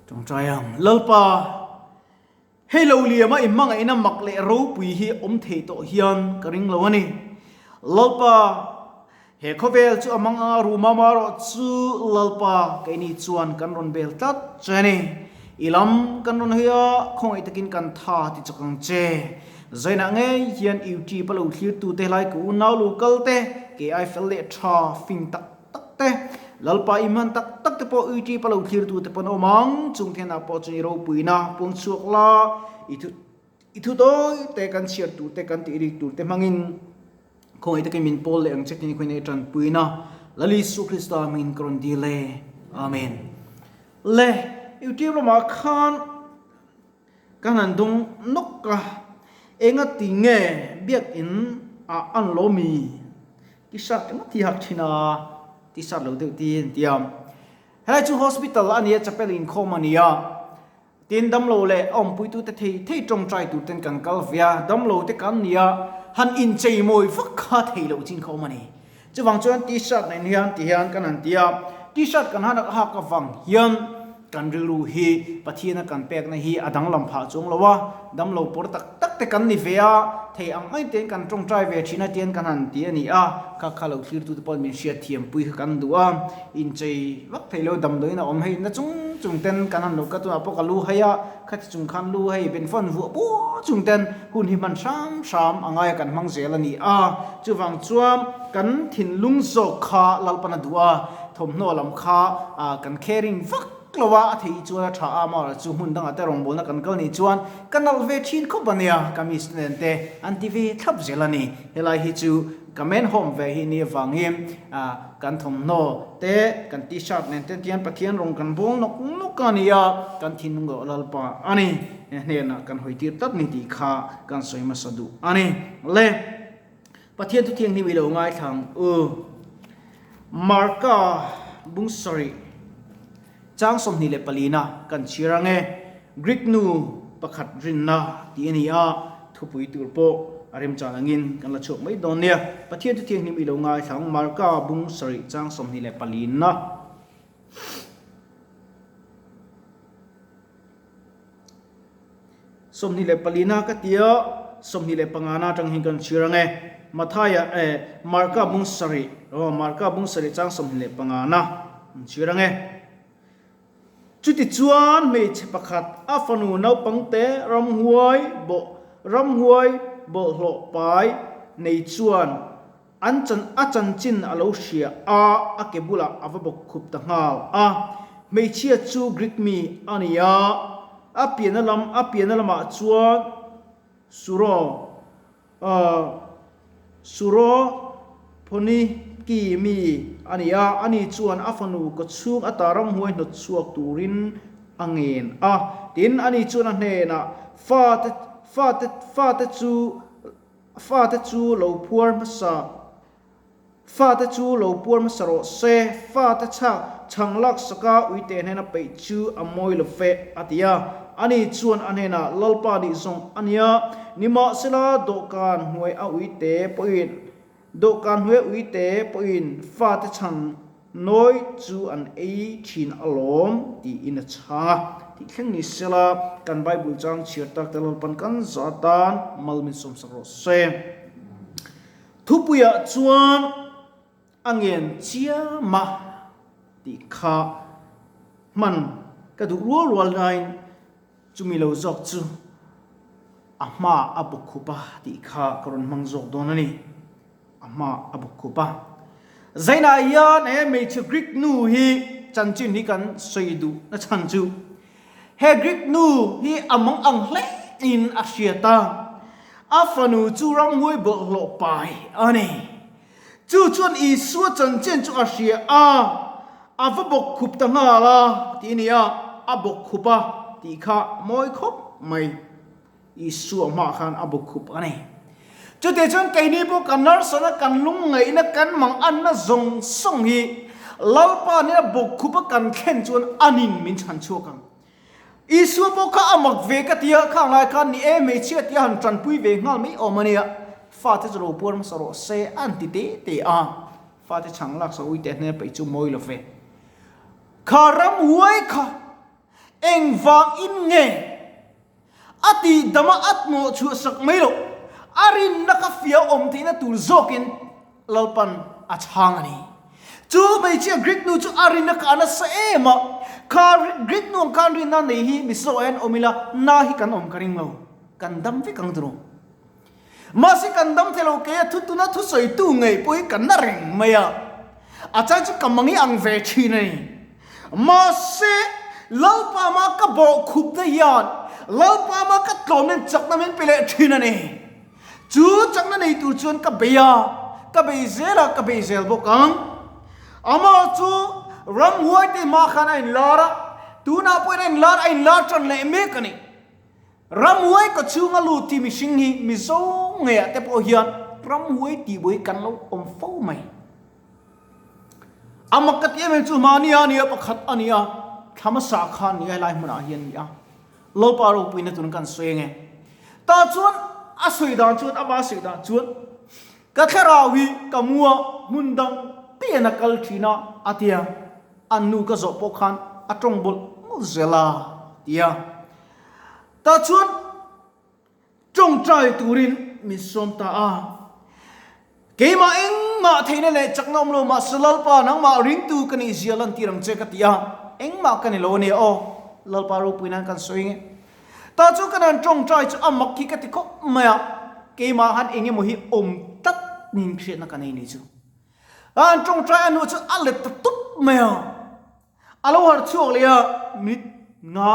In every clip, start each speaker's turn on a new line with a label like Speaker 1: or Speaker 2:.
Speaker 1: Tawngtai ang. Lalpa, hei lo liama i hmangaihna mak leh ropui hi awm thei tawh hian ka ring lo a ni. Lalpa, he khawvel chu a mang anga ruma marawh chu Lalpa keini chuan kan rawn bel tlat che a ni. I lam kan rawn hawi a, khawngaih takin kan tha ti chak ang che. Zainah ngei hian YouTube a lo thlirtute helai ka unau lo kal te, kei ai fel leh tha fing tak tak te, Lalpa i hman tak tak te pawh YouTube a lo thlirtute pawn awm ang, chung thenah pawh chuan i ropuina puang chhuak la, i thu i thu tawi te kan chhiar tur te kan tih rik tur te hmangin khawngaih takin min pawl leh ang che tih ni khawiin i tanpuina Lal Isu Krista hmingin ka rawn dil e. Amen. Le, YouTube lamah khan Kan han dawng nawk a, enga ti nge biakinn ah an lo mi t-shirt emaw ti hak thin a, t-shirt lo deuh ti an ti a. Helai chu hospital a nia, chapel inkhawm a nia, tin damlo leh a awmpuitute thei thei tawngtai tur ten kan kal ve a, damlo te kan nia, han inchei mawi vak kha thei loh chin kha awm a ni. Chuvang chuan t-shirt nen hian ti hian kan han ti a, t-shirt kan han hak avang hian kan rilru hi Pathiana kan pekna hi a danglam phah chuang lo a, damlo pawr tak tak te kan ni ve a, thei ang ain tein kan tawngtai ve thin a tian kan han ti a ni a, kha kha lo thlirtute pawhin min hriatthiampui kha kan duh a, inchei vak thei lo damdawiin a awm hei na chung chung ten kan han lo ka tunah pawh ka lu hai a, khati chung khan lu hei benfawn vuah buah chung ten hun hi hman hram hram a ngai a kan hmang zel a ni a, chuvang chuan kan thinlung zawk kha Lalpan a duh a, thawmhnaw lam kha kan caring vak lo a, a theih chuan a tha a, amaherawhchu chu hmun dangah te rawngbawlna kan kal nih chuan ka nalh ve thin khawp a nia, ka miss nen te an ti ve thlap zel a ni, helai hi chu ka main home ve hi ni avangin kan thawmhnaw te kan t-shirt nen te tian Pathian rawng kan bawl nawk nawk a nia, kan thinlung erawh Lalpa a ni. Hnenah kan hawi tir tlat ni tih kha kan sawi hmasa duh a ni. Le, Pathian thu thianghlim i lo ngaithla ang u. Marka bung sarih chang 24 na kan chhiar ang e. Greek nu pakhat rinna tih a ni a, thupui tur pawh a remchan angin kan la chhuak mai dawn nia. Pathian thu thianghlim i lo ngaithla ang Marka bung sarih chang 24 na. 24 na ka ti a, 25 na atang hian kan chhir ang e. Mathaia eh Marka bung sarih aw Marka bung sarih chang 25 na an chhir ang e. Chutichuan hmeichhe pakhat a fanu naupangte ramhuai bawh ramhuai bawlhhlawh pai nei chuan An chan a chanchin a lo hria a, a ke bulah a va bawk khup ta nghal a. Hmeichhia chu Greek mi a ni a, a pianna lam a pianna lamah chuan Suro Suro Phoniki mi a ni a, ani chuan a fanu kawchhung ata ramhuai hnawt chhuak turin a ngen a. Tin, ani chuan a hnenah, Fate fate fate chu Fate chu lo phuar hmasa Fate chu lo puar hmasa rawh se, fate chhak chhang lak saka uite hnena peih chu a mawi lo fe, a ti a. Ani chuan a hnenah, Lalpa nih zawng a nia, nimahsela dawhkan hnuai a uite pawhin dawhkan hnuai a uite pawhin fate chhang Nawi chu an ei thin alawm tiin a chhang a, tih thleng ni sela kan Bible chang chhiar tak te Lalpan kan za tan mal min sawmsak rawh se. Thupuiah chuan a ngen chiam a tih kha hman ka duh rual rual laiin chumi lo zawk chu a hma a bawk khup a tih kha ka rawn hmang zawk dawn a ni. A hma a bawk khup a. Zainah hian he hmeichhe Greek nu hi chanchin hi kan sawi duh na chhan chu he Greek nu hi a mang ang hle in a hriat a, a fanu chu ramhuai bawlhhlawh pai a ni. Chu chuan Isua chanchin chu a hria a, a va bawk khup ta nghal a tih a ni a, a bawk khup a tih kha mawi khawp mai. Isua hmaah khan a bu khup a ni. Chutih chuan keini pawh kan harsatna, kan lungngaihna, kan manganna zawng zawng hi Lalpa nia bu khup a kan thlen chuan anin min chhan chhuak ang. Isua pawh kha a mak ve ka ti a, khang lai khan ni e hmeichhia tia han tanpui ve nghal mai awm a nia, fate chu lo puar hmasa rawh se an ti te te a, fate chhang laksak ui teh hne peih chu mawi lo ve. Kha ramhuai kha. Engvang in nge a tih dama a hnawh chhuah sak mai loh? A rinna kha fia awm theihna tur zawkin Lalpan a chhang a ni. Chu hmeichhia Greek nu chu a rinna kha a nasa em a, kha Greek nu ang khan rinna nei hi Mizo ah hian awm ila na hi kan awm ka ring lo, kan dam vek ang tiraw. Mahse kan dam thei lo kei a thu tuna thusawitu ngei pawh hi ka na reng mai a, a chang chu ka mangi ang ve thin a ni. Mahse Lalpa mah ka bawh khup na hian Lalpa mah ka tlawm nen chakna min pe leh thin a ni. Chu chakna nei tur chuan ka bei a, ka bei zel a, ka bei zel bawk ang. Amah chu ramhuai te hma khan a inlar a, tunah pawhin a inlar a inlar tan leh mek a ni. Ramhuai ka chhunga lut hi mihring hi Mizo ngeiah te pawh hian ramhuai tihbuai kan lo awm fo mai. A mak ka ti em em chu mahni a nia pakhat a nia thla hmasa kha a nia helai hmunah hian a ni a. Lalpa ropuina tun kan sawi ange. Tah chuan a sawi dan chuan ama sawi dan chuan ka thlarau hi ka mua hmun dang pian a kal thin a a tia an nu ka zawh pawh khan a tawng bawlh mawlh zel a tia. Tah chuan tawngtai turin min sawm ta a. Keimah engmah theihna leh chakna awm lo mahse Lalpa nangmah ringtu ka nih zia lantir ang che ka ti a, engmah ka ni lo ania aw, Lalpa ropui nan kan sawi nge. Tah chuan ka nan tawngtai chu a mak hi ka ti khawp mai a, keimah han eng emaw hi awm tlat niin hriatna ka nei ni chu. A han tawngtai a hnu chuan a let ta tup mai a. A lo harh chhuak leh a, mit nga,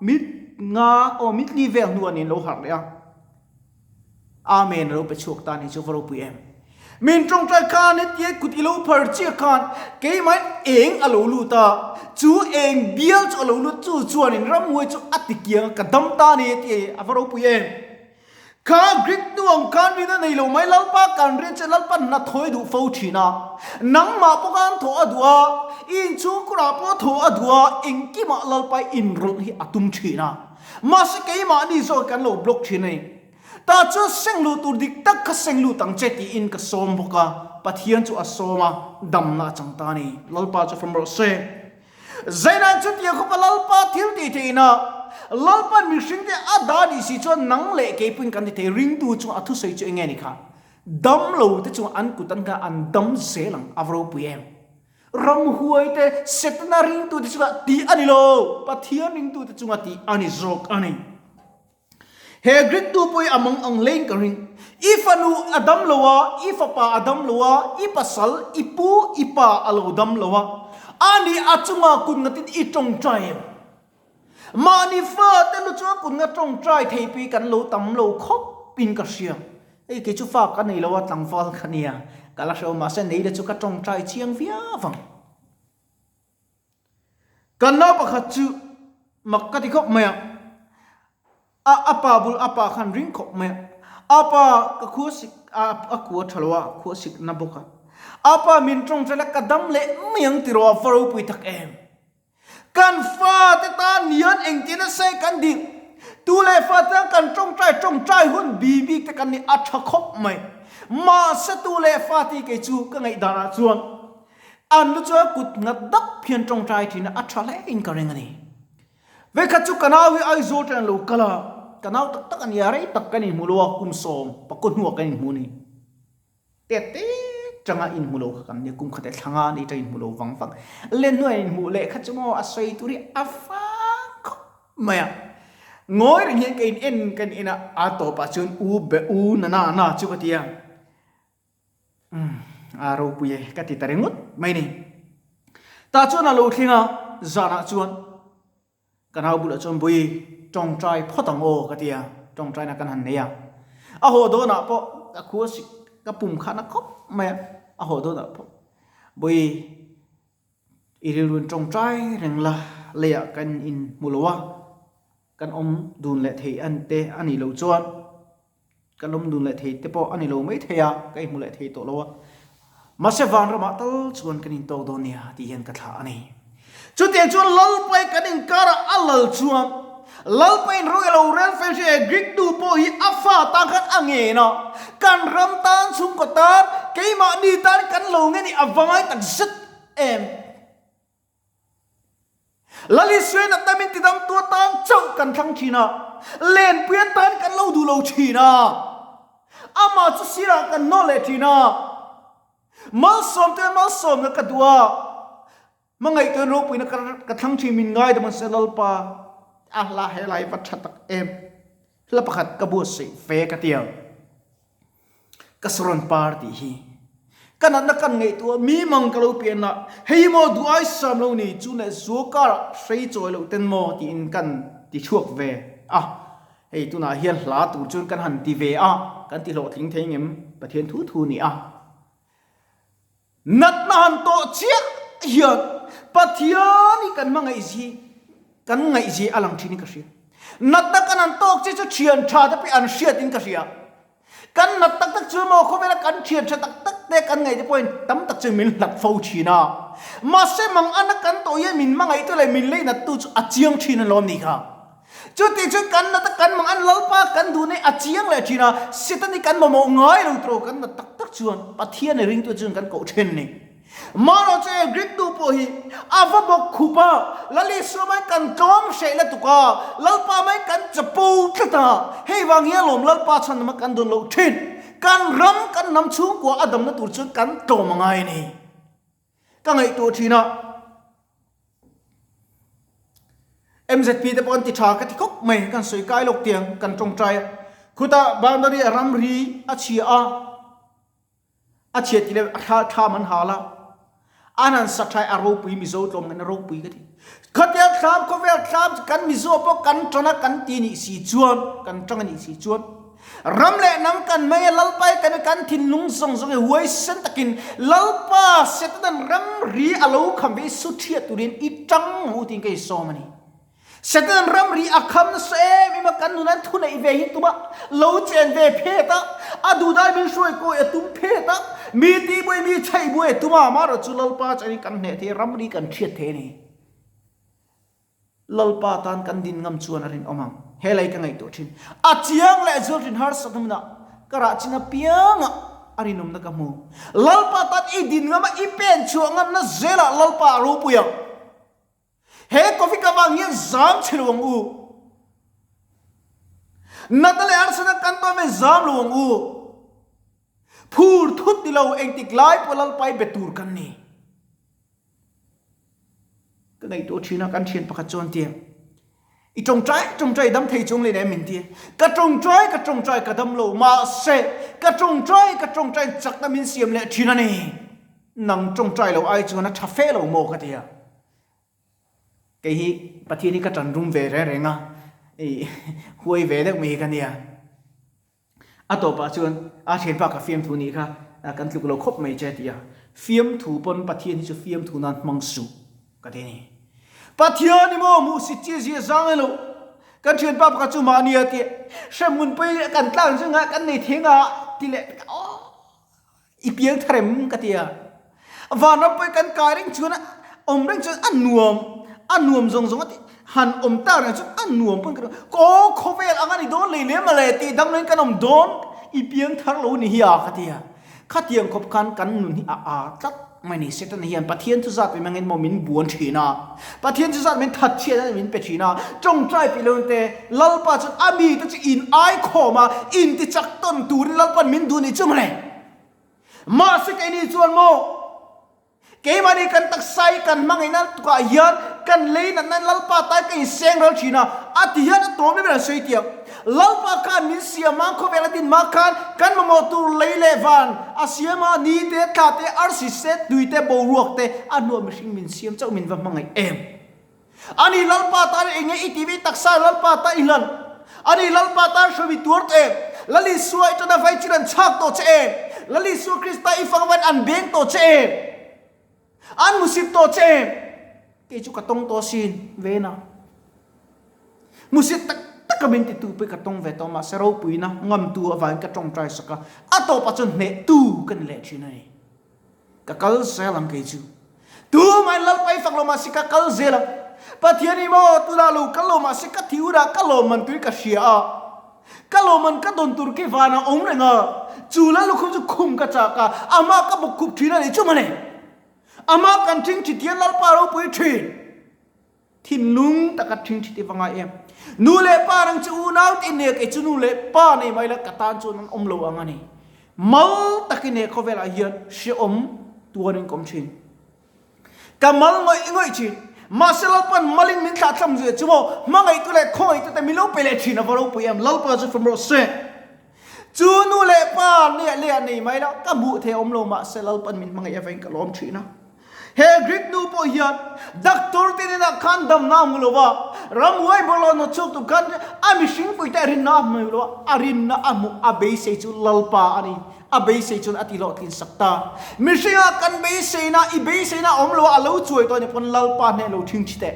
Speaker 1: mit nga, aw mit li vel hnuah nen lo harh leh a. Amen a lo pe chhuak ta ni chu va ropui em. Min tawngtai khan hetia kut i lo phar chiah khan keimahin eng a lo lut a, chu eng bial chu a lo lut chu chuanin ramhuai chu a ti kiang a, ka dam ta ni a ti a va ropui em. Kha Greek nu ang khan rin a nei lo mai, Lalpa kan rin che Lalpa hnathawi duh fo thin a, nangmah pawh khan thawh a duh a, i inchhungkurah pawh thawh a duh a, engkimah Lalpa inrawlh hi a tum thin a, mahse keimahni zawk kan lo block thin a ni. Tah chuan seng luh tur dik tak kha seng lut ang che tiin ka sawm bawk a, Pathian chu a sawm a, damna a chang ta a ni. Lalpa chu fam rawh se. Zaina'n chutiang khawpa Lalpa thil tih theihna, Lalpa'n mihringte a dah nih si chuan nang leh keipuiin kan ti thei. Ringtu chunga a thusawi chu eng nge ni kha? Dam lo te chunga an kut an kha an dam zel ang, a va ropui em? Ramhuai te, Setana ringtute chunga tih a ni lo, Pathian ringtute chunga tih a ni zawk a ni. He Greek tu pawh hi a mang ang hlein ka ring. I fanu a dam lo a, i fapa a dam lo a, i pasal, i pu, i pa a lo dam lo a. Ani a chunga kut ngatin i tawngtai em? Mahni fa te lu chunga kut nga tawngtai thei pui kan lo tam lo khawp in ka hria. Hei kei chu fa ka nei lo a, tlangval ka nia, ka la hreo mahse nei le chu ka tawngtai chiang viau ang. Kan nau pakhat chu mak ka ti khawp mai a, a a pa bul a pa khan ring khawp mai a, a pa ka khua sik a a kua tha lo a, khua sik na bawk a, a pa min tawngtai la ka dam leh mai ang tiraw a va ropui tak em. Kan fate tan hian engtin a sei kan ding, tu leh fate tan kan tawngtai tawngtai hun bi bik te kan ni a tha khawp mai, mahse tu leh fate hi kei chu ka ngaihdan ah chuan An lu chuan kut nghat dap hian tawngtai thin a, a tha hle in ka ring a ni. Vekhat chu ka nau hi Aizawl tan a lo kal a, ka nau tak tak a nia, rei tak kan inhmu lo a, kum sawm pakua hnuah kan inhmu a ni. Tet te tanga inhmu lo kha kan nia, kum khat leh thla nga ni tang inhmu lo vang vang. Len hnuah inhmuh leh kha chu maw a sawi tur hi a fang khawp mai a. Ngawi reng hian ka in en ka in en a, a tawpah chuan u be u na na na chu ka ti a. Umm a ropui e ka ti ta ringawt mai ni. Tah chuan a lo thleng a, zanah chuan ka nau bulah chuan Bui tawngtai phawt ang aw ka ti a, tawngtaina kan han nei a. A haw dawnah pawh ka khua sik ka pum khahna khawp mai a, a haw dawnah pawh Bui i rilruin tawngtai reng la leiah kan inhmu lo a, kan awm dun leh thei an te a nih loh chuan Kan awm dun leh thei te pawh a ni lo mai thei a, ka inhmu leh thei tawh lo a. Mahse vanramah tal chuan kan intawk dawn nia tih hian ka thlah a ni. Chutiang chuan Lalpai kan inkarah a lal chuan Lalpain ro elo rel fel hria e Greek nu pawh hi a fa tan khan a ngen a, kan ram tan chhungkaw tan keimahni tan kan lo nge ni a va ngai tak zet em. Lal Isua natna min tidamtu atan chauh kan thlang thin a, lenpui atan kan lo duh lo thin a. Amah chu sirah kan nawl leh thin a. Malsawmte malsawmna ka duh a, hmangaihtuin ropuina ka thlang thin min ngaidam ang se Lalpa a hla he lai va tha tak em. Hla pakhat ka buatsaih ve ka ti ang. Ka saron par tih hi ka natna kan ngaihtuah mi mang ka lo pian a, hei maw duh ai sam lo ni chu leh zual karah hrei chawi loh ten maw tiin kan ti chhuak ve a. Hei tunah hian hla tur chuan kan han ti ve a, kan ti hlawhtling thei ngem Pathian thu thu ni a. Natna han tawh chiah hian Pathian hi kan hmangaihzi, kan ngaihzi a lang thin in ka hria. Natna kan han tawk chiah chu thian tha te pawh an hriat in ka hria. Kan nat tak tak chu maw khawvela kan thian tha tak tak te kan ngaih te pawhin tam tak chu min hlat fo thin a. Mahse mangana kan tawh hian min hmangaihtu leh min leinattu chu a chiang thin a lawm ni kha. Chuti chu kan nat a kan mang an Lalpa kan duh nei a chiang leh thin a, Satan hi kan mamawh ngai lo tawh kan nat tak tak chuan Pathian i ringtu chuan kan koh then ni. Marawh chu e Greek nu pawh hi a va bawk khup a, Lal Isua mai kan tlawm hreh la tuk a, Lalpa mai kan chapo tlat a, hei vang hian lawm Lalpa chhan nama kan dawn loh thin. Kan ram kan hnam chhungkua a damna tur chuan kan tlawm a ngai a ni. Ka ngaihtuah thin a. MZP te pawh an ti tha ka ti khawp mai, kan sawi kai lawk tiang kan tawngtai a. Khutah boundary a ramri a chhia a, a chhia tih leh a thla thlam an hal a, an han sa thai a ropui Mizo tlawm ngaihna ropui ka ti. Khatia thlam khawvel thlam chu kan Mizo pawh kan tan a kan ti nih si chuan, kan tang a nih si chuan, Ram leh hnam kan hmei a Lalpa i kan i kan thinlung zawng zawng i huaisen takin Lalpa Setanan ramri a lo kham ve i su thiat turin i tang ang u tiin ka i sawm a ni. Setanan ramri a kham nasa em em a kan nuna thu neih ve hi tuma lo chen ve phet a, a duhdai min hruai kawi a tum phet a, mi tihbuai mi chheihbuai a tum a, amaherawhchu Lalpa chuan kan hneh thei a ramri kan thiat thei a ni. Lalpa tan kan din ngam chuan a rinawm ang. He lei ka ngaihtuah thin. A chiang leh zual thin harsat hmunah ka rah chin apiangah a rinawmna ka hmu. Lalpa tan i din ngam a, i pen chhuah ngamna zelah Lalpa a ropui ang. He Covid avang hian zam che lo ang u. Natna leh harsatna kan tawn ve zam lo ang u. Phur thut ni lo engtik lai pawh Lalpa i be tur kan ni. Ka ngaihtuah thin a, kan thian pakhat chuan tia, I tawngtai tawngtai dam thei chung leh min ti. Ka tawngtai ka tawngtai ka dam lo, mahse ka tawngtai ka tawngtai chakna min siam leh thin a ni. Nang tawngtai lo ai chuan a tha fe lo maw ka ti a. Kei hi Pathian hi ka tan rum ve reng reng a, i huai ve deuh mai hi ka nia. A tawpah chuan a thianpa ka fiamthu nih kha kan tluk lo khawp mai che a ti a. Fiamthu pawn Pathian hi chu fiamthu nan hmang suh ka ti a ni. Pathian hi maw hmuhsit chi zia zang elo kan thianpa pakhat chu mahni a ti a, hremhmun pawhin kan tlang zingah kan nei thei anga ti leh aw I piang thar em ka ti a. Vanram pawh hi kan kai reng chuan a awm reng chuan a nuam, a nuam zawng zawng a ti. Han awm tak reng chuan a nuam pawn ka ring. Aw khawvel ang a ni dawn lei lem mawle tih dang loin kan awm dawn, i piang thar lo ni hi a ka ti a. Khatiang khawp khan kan nun hi a aa tlat mai ni. Setana hian Pathian chu zat min hmangin maw min buan thin a. Pathian chu zat min that chhiat a min pe thin a. Tawngtai pi loin te Lalpa chuan a mite chu in aikhawm a, intichak tawn turin Lalpa'n min duh ni chu mawle. Mahse keini chuan maw, keimahni kan taksa hi kan hmangaihna tukah hian kan lei natna Lalpa tan ka inseng ral thin a, a ti hian a tawm ber an sawi tiang. Lalpa khan min siam a, khawvel a din mah khan kan mamawh tur lei leh van a siam a, ni te, thla te, arsi se, tui te, boruak te, a hnuah mihring min siam chauh min va hmangaih em. Ani Lalpa tan eng nge i tih ve taksa Lalpa ta i hlan? Ani Lalpa tan hruaimi tuar tawh em? Lal Isua i tana vai chin an chhak tawh che em? Lal Isua Krista i fang vain an beng tawh che em? An hmusit tawh che em? Kei chu ka tawng tawh asin, Vena. Hmusit tak taka min titu pawh ka tawng ve tawh mahse ropuina ngamtu avangin ka tawngtai sak a, a tawpah chuan hnehtu ka ni leh thin a ni. Ka kal zel ang kei chu. Tumah in Lalpa i fak lo mahse ka kal zel ang. Pathian i maw tunah lo kal lo mahse ka thi hunah ka lawmman turin ka hria a. Ka lawmman ka dawn tur khi vanah awm reng a. Chu Lal lukhum chu khum ka chak a, amah ka bawk khup thin a ni chu mawle. Amah kan thing thithian Lalpa ropui thin. Thinlung taka ṭhingṭhit i va ngai em? Nu leh pa nang chu unau te nia kei chu nu leh pa nei mai la ka tan chuan an awm lo ang a ni. Mal takin he khawvelah hian hrehawm tuarin ka awm ṭhin. Ka mal ngawih ngawih ṭhin. Mahse Lalpan malin min thlah thlam zui chu maw hmangaihtu leh khawngaihtu te min lo pe leh ṭhin a va ropui em? Lalpa chu fam rawh se. Chu nu leh pa leh leh nei mai la ka hmuh thei a awm lo mahse Lalpan min hmangaih avangin ka lawm ṭhin a. He Greek nu pawh hian doctor te hnenah khan damna a hmu lo va, ramhuai bawlhhlawh nawt chhuak tur khan a mihring puite a rinna a hmu lo va, a rinna a hmuh a beisei chu Lalpa a ni. A beisei chuan a tihlawhtlin sak ta. Mihringa kan beiseina, i beiseina a awm lo a, a lo chuai tawh a nih pawn Lalpa hneh lo ṭhing ṭhi teh.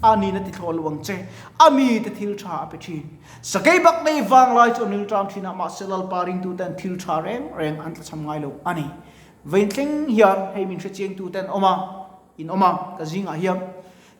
Speaker 1: A nihna ti thlawh lo ang che. A mite thil ṭha a pe ṭhin. Sakei bak nei vanglai chu an rilṭam ṭhin a, mahse Lalpa ringtuten thil ṭha reng reng an tlachham ngai lo a ni. Veintleng hian hei min hrechiangtu te an awm a, in awm a, ka zingah hian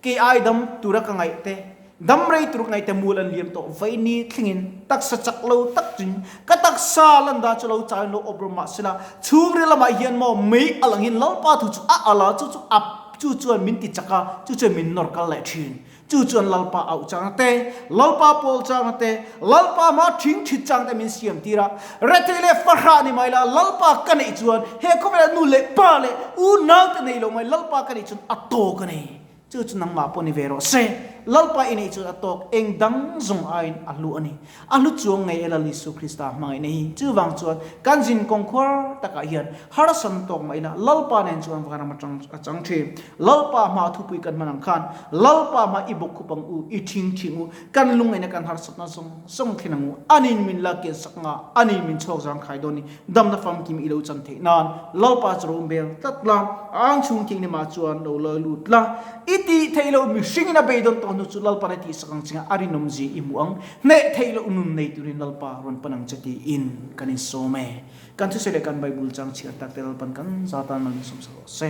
Speaker 1: kei ai dam tura ka ngaih te, dam rei tur ka ngaih te mual an liam tawh veini thlengin taksa chak lo tak chin ka taksa lan dan chu lo chauin lo awp rawh mahsela chhungril lamah hian maw mei a langin Lalpa thu chu a al a, chu chu a chu chuan min ti chak a, chu chuan min nawr kal leh thin. Chu chuan Lalpa auh changna te, Lalpa pawl changna te, Lalpa hma thing thit chang te min siam tir a. Rethei leh fahrah ni mai la, Lalpa ka neih chuan he khawvela nu leh pa leh unau te nei lo mai Lalpa ka neih chuan a tawk a ni. Chu chu nangmah pawh ni ve rawh se. Lalpa i neih chuan a tawk eng dang zawng aiin a hlu a ni. A hlu chuang ngei e Lal Isu Krista hmangaihna hi. Chuvang chuan kan zin kawng khuar takah hian harsan tawk mah ila Lalpa nen chuan vanram atang a chang thin. Lalpa hma thupui kan hman ang khan Lalpa hma i bawk khup ang u, i thing thing u, kan lungngaihna kan harsatna zawng zawng thlen ang u, anin min la kian sak nga, anin min chhuak zang khai dawn ni, damna famkim i lo chan theih nan Lalpa chu ro bel tlat la, a ang chhung thing lemah chuan lo la lut la. I tih theih loh mihringin a beidawn tawh hnu chu Lalpan a tihsak ang che nga a rinawm zia i hmu ang. Hneh theih loh nun nei turin Lalpa rawn pan ang che tiin kan insawm e. Kan thusawi leh kan Bible chang chhiar tak te Lalpan kan za tan mal min sawmsak rawh se.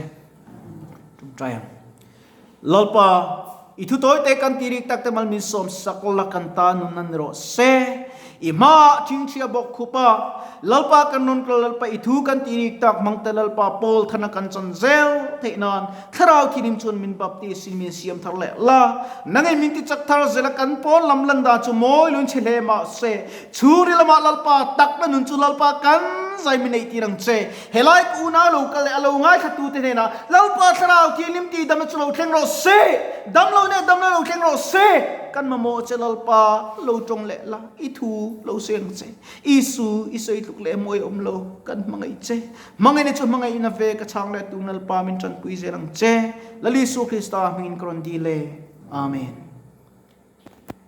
Speaker 1: Ṭawngṭai ang. Lalpa, i thu tawi te kan tih rik tak te mal min sawmsak la kan ta nun a ni rawh se. I hmaah ṭhingṭhia bawk khup a, Lalpa kan rawn kal Lalpa i thu kan tih rik tak hmang te Lalpa Paul thana kan chan zel theih nan Thlarau thilim chuan min baptis in min siam thar leh la. Nangin min ti chak thar zel a kan pawn lam lan dan chu mawi lun chhe hle mahse chhungri lamah Lalpa takna nun chu Lalpa kan zai min neih tir ang che. Helai ka unau lo kal leh a lo ngaithla tu te hnenah Lalpa Thlarau thilim tih damna chu lo thleng rawh se! Dam lo neh damna lo thleng rawh se! Kan mamawh che Lalpa lo tawng leh la, i thu lo sawi ang che. Isu, i sawi tluk leh mawi awm lo, kan hmangaih che. Hmangaihna chu hmangaihna ve ka chhang leh tu Lalpa min tanpui zel ang che. Lal Isu Krista hmingin ka rawn dil e. Amen.